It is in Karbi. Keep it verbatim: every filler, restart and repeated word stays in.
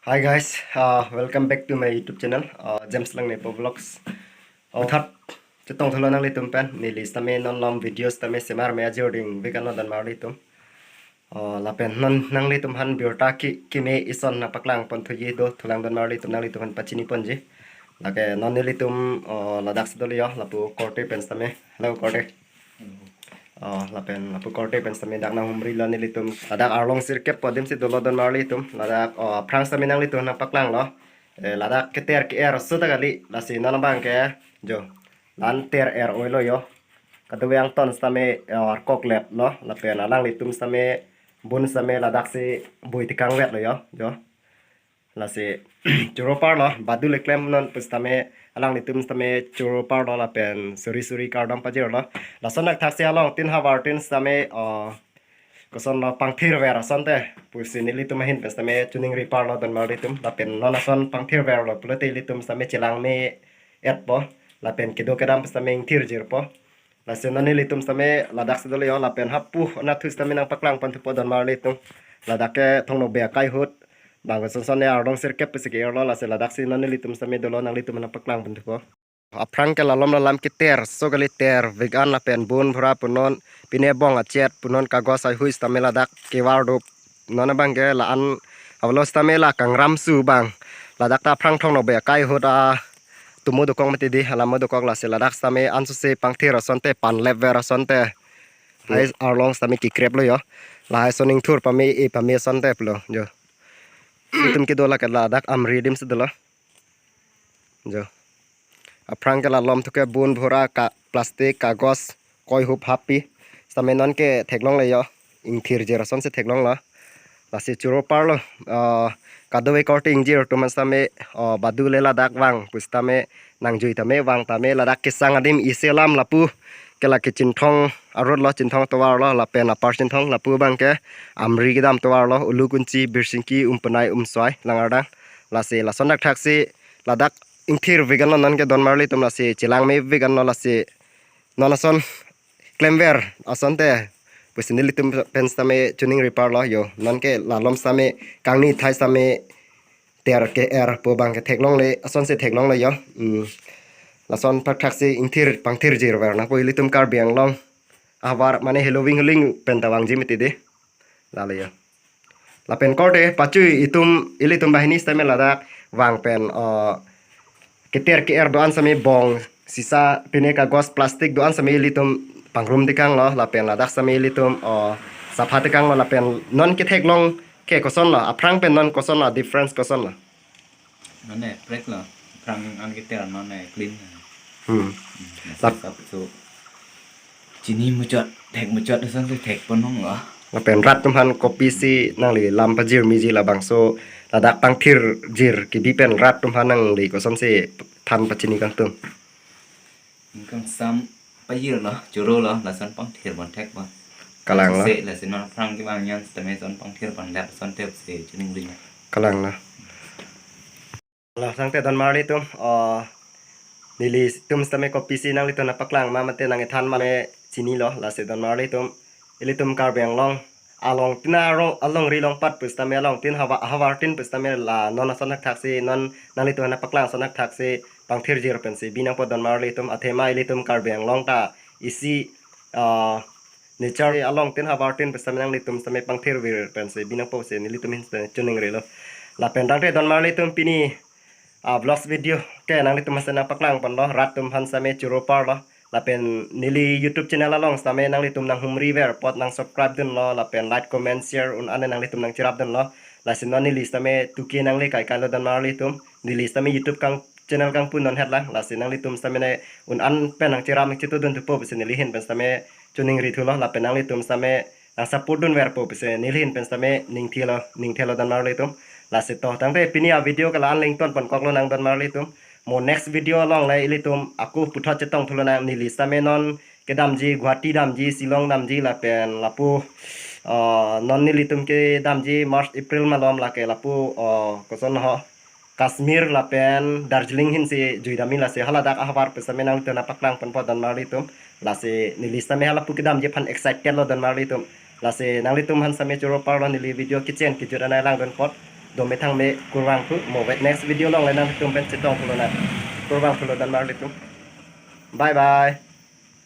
Hi guys, uh, welcome back to my YouTube channel, uh, James Langnepo Vlogs. Oh, thot chetong thulo nanglitum pen, neli sitame non lom videos tame semar me ajor ding vegan lo don marlitum. Oh, lapen non nanglitum aphan birta ki, keme ison nangpaklang pon thuji do thulang don marlitum, nanglitum aphan pachini ponji. Lake non nelitum, oh, ladak si dolo yo, lapu korte pen sitame. Hello korte. Oh, lapen lapu korte pen sitame dak nanghumri lo nelitum. Ladak arlong sirkep po adim si dolo don marlitum. Ladak, oh, aphrang sitame nanglitum nangpaklang lo. Eh, ladak keter ke-er so ta kali, lasi non abang ke, jo. La-an ter-er oi lo yo. Kadokave angton sitame, eh, arkok lep lo. Lapen alanglitum sitame, bun sitame ladak si bui tekang vet lo yo, jo. Lasi choro par lo, badu le klem non pu sitame, alanglitum sitame choro par lo lapen suri suri kardom pajir lo. Lason nangthak si along tin havar tin sitame, oh, koson lo pangthir ver asonte, pusi nelitum ahin pen sitame choningri par lo don marlitum, lapen non ason pangthir ver lo pulote ilitum sitame chelang me-et po, lapen kedo kedam sitame ingthir jir po. Lasi non nelitum sitame ladak si dolo yo, lapen hapu anatthu sitame nangpaklang pon thupo don marlitum. Ladak ke Thong Nokbe akai ahut. Bang son son ne arlong sirkep pusi ke-er lo, lasi ladak si non nelitum sitame dolo, nanglitum nangpaklang pon thupo. Aphrang ke lalom lalam keter so kali, ter vegan lapen bun bhura punon, pine bong achet punon, kagos aihui sitame ladak kevar dop. Non abang ke la-an avelo sitame la kangram su bang. Ladak ta aphrang Thong Nokbe akai ahut atomo dokok mati di, alamo dokok, lasi ladak sitame ansose pangthir asonte, pan lep ver asonte. Hai arlong sitame kekrep lo yo. Lahai son ingthur pame e pame asonte pulo jo. Itum kedo lake ladak Amri adim si dolo. Jo. Aphrang ke lalom thu ke bun bhura, ka plastic, kagos, koi hup hapi. Sitame non ke theklong le yo. Ingthir jir asonsi theklong lo. Lasi choro par lo. Ah, kadokave korte ingjir atum an sitame, oh, badu le ladak vang pu sitame, nangjui tame vang tame, ladak kesang adim isi alam lapu ke lake Chinthong a-road lo, Chinthong tovar lo, lapen apar Chinthong lapu abang ke Amri kedam tovar lo, Ulukunchi, Birsingki, Umpenai, Umswai, Langardang. Lasi lason nangthak si ladak ingthir vegan lo non ke don marlitum, lasi chelang me vegan lo, lasi non ason klemver asonte pusi nelitum pen sitame choningri par lo yo. Non ke lalom sitame kangni thai sitame ter ke-er po abang ke theklong le, asonsi theklong le yo. Hmm. Lason phak thak si ingthir pangthir jir ver nangpo ilitum Karbi Anglong ahavar, mane heloving heling pen ta vangji mati di. Lale yo. Lapen korte pachui itum, ilitum banghini sitame ladak vang pen, oh, keter ke-er do-an sitame bong, sisa, pine kagos, plastic do-an sitame ilitum pangrum tekang lo, lapen ladak sitame ilitum, oh, sapha tekang lo, lapen non ketheklong ke koson lo, aphrang pen non koson lo, difference koson lo. Non ne prek lo, aphrang an keter non ne clean. Hmm. Hmm, lap- sap so chini muchot, thek muchot asonsi thek pon hong lo. Lapen rat atum aphan kopisi nangli lam pajir miji, labangso ladak pangthir jir kebi pen rat atum aphan nangli kosonsi than pachini kangtung? Ingkang sam pajir lo, choro lo, lason pangthir pon thek pon. Kalang lo. Se, lasi non aphrang kevang an sitame son pangthir pon dak son tep se choningri lo. Kalang lo. Lo, tangte don marlitum, oh, nelitum sitame kopisi nanglitum nangpaklang ma mate nangkethan ma me chini lo, lasi don marlitum, ilitum Karbi Anglong along tin arong alongri along pat pu sitame, along tin hawa-, havar tin pu sitame la non ason nangthak si, non nanglitum nangpaklang ason nangthak si pangthir jir pensi bi nangpo don marlitum, athema ilitum Karbi Anglong ta isi, ah, nature along tin havar tin pu sitame nanglitum sitame pangthir vir pensi bi nangpo pusi nelitum ahin sitame choningri lo. Lapen tangte don marlitum pini, ah, vlogs video ke nanglitum aphan sitame nangpaklang pon lo, rat atum aphan sitame choro par lo. Lapen neli YouTube channel along sitame nanglitum nanghumri ver apot, nangsubscribe dun lo, lapen like, comment, share un-an nanglitum nangcherap dun lo. Lasi non neli sitame tuke nangle kaikai lo don marlitum. Neli sitame YouTube kang channel kangpu non het lang. Lasi nanglitum sitame ne un-an pen nangcherap nangchetu dun thupo pusi neli ahin pen sitame choningri thu lo, lapen nanglitum sitame nangsupport dun ver po pusi neli ahin pen sitame ningthi lo, ningthi lo don marlitum. Lasi to tangte pini avideo ke la-an le ington pon kok lonang don marlitum. Mo next video along le ilitum ako puthot chetong thu lonang, neli sitame non kedamji, Guwahati damji, Shillong damji, lapen lapu, ah, non nelitum kedamji March April malom lake lapu, ah, koson ho, Kashmir lapen Darjeeling ahin si jui dam-i, lasi haladak ahavar pu sitame nanglitum nangpaklang pon po don marlitum. Lasi neli sitame halapu kedamji aphan excited lo don marlitum. Lasi nanglitum aphan sitame choro par lo, neli video kichen kijut anai lang dun apot. Dome thangme kurvangthu, mo vet next video along le nangtum pen chetongthu lonang. Kurvangthu lo dan marlitum. Bye bye.